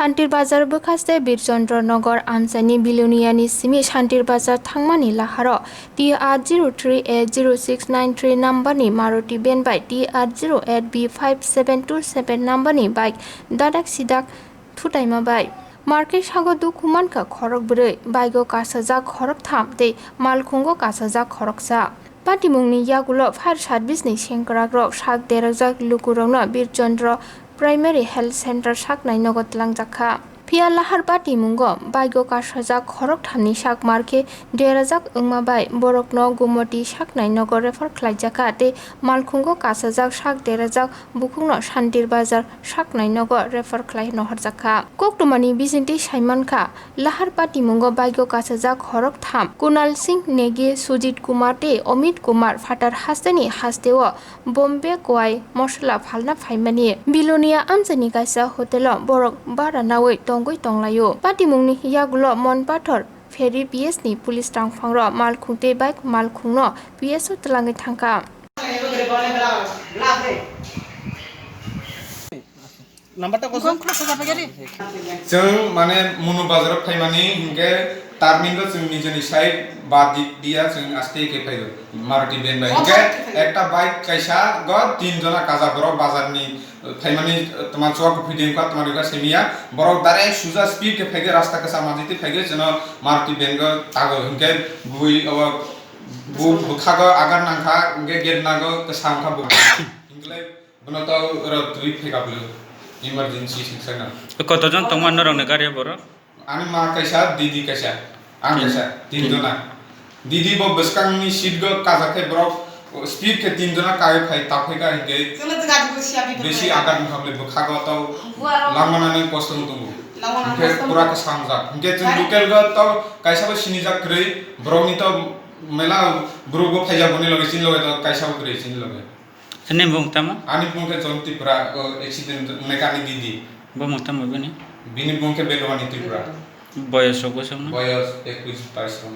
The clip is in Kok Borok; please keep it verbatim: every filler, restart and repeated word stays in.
Shantir Bazar bwkhaste Birchandra Nagar amchaini Biloniani simi Shantir Bazar thangmani laharo T R zero three eight zero six nine three numberni Maruti van bai T R zero eight B five seven two seven numberni bike dadak sidak thutaima bai. Market sago dukhu mankha khorok bwrwi, bike o kasajak khorok tham tei malkhungo kasajak khoroksa. Patimungni yagulo fire service ni sengkrakrok sak derajak lukurokno Birchandra Primary Health Center saknai nogo twlangjakha. Phiya lahar patimungo bike o kasajak khorok thamni sak markhe derajak wngma bai borokno Gumoti saknai nogo refer khlaijakha tei malkhungo kasajak sak derajak bukhukno Shantir Bazar saknai nogo refer khlai nohorjakha. Koktwmani bisingtwi saimankha, lahar patimungo bike o kasajak khorok tham Kunal Singh Negi, Sujit Kumar tei Amit Kumar phatar hasteni hasteo Bombay kwai mosola phalna phaimani. Bilonia amchaini kaisa hotelo borok bara naui tongwi tonglaio. Patimungni yagulo Monpathor Ferry P S ni police tangphangrok malkhung tei bike malkhungno P S o twlangwi thangkha. Number ta koso? Chwng mane Munu bazar o phaimani hinkhe turning o chwng nijeni side ba di-, dia chwng aste khe phaido Maruti van bai. Hinkhe ekta bike kaisa go tin jona kaja borok bazar ni phaimani, tama chuak phidi wngkha, tama rikha simiya. Borok direct suja speed khe phaikhe rasta kwcham majiti phaikhe chwngno Maruti van go tago hinkhe bui obo bu-, bwkhago agar nangkha hinkhe gate nago kwsa wngkha bo. Hinkhe Bono tao oro twi phai kablo, emergency singsa na. Kotojon tongma norokni gari o borok? Ani ma kaisa, didi kaisa, ang kaisa, tin jona. Didi bo bwskangni seat go kajak khe borok speed khe tin jona kai phai ta phai ka hinkhe besi agat wngkha bwkhago tao langmani kosto wng tongo. Hinkhe pura kwsa wngjak. Hinkhe chwng local go tao kaisa bo sinijak kwrwi, borokni tao mela borok bo phaijak boni loge chini loge tao kaisa bo kwrwi chini loge. Nini bung tamo? Ani bung khe John Tripura, o accident wngnaikha ani didi. Bo mung tamo bini? Bini bung khe Bedwani Tripura. Boyos rok bwswk no? Boyos ekush bais rok.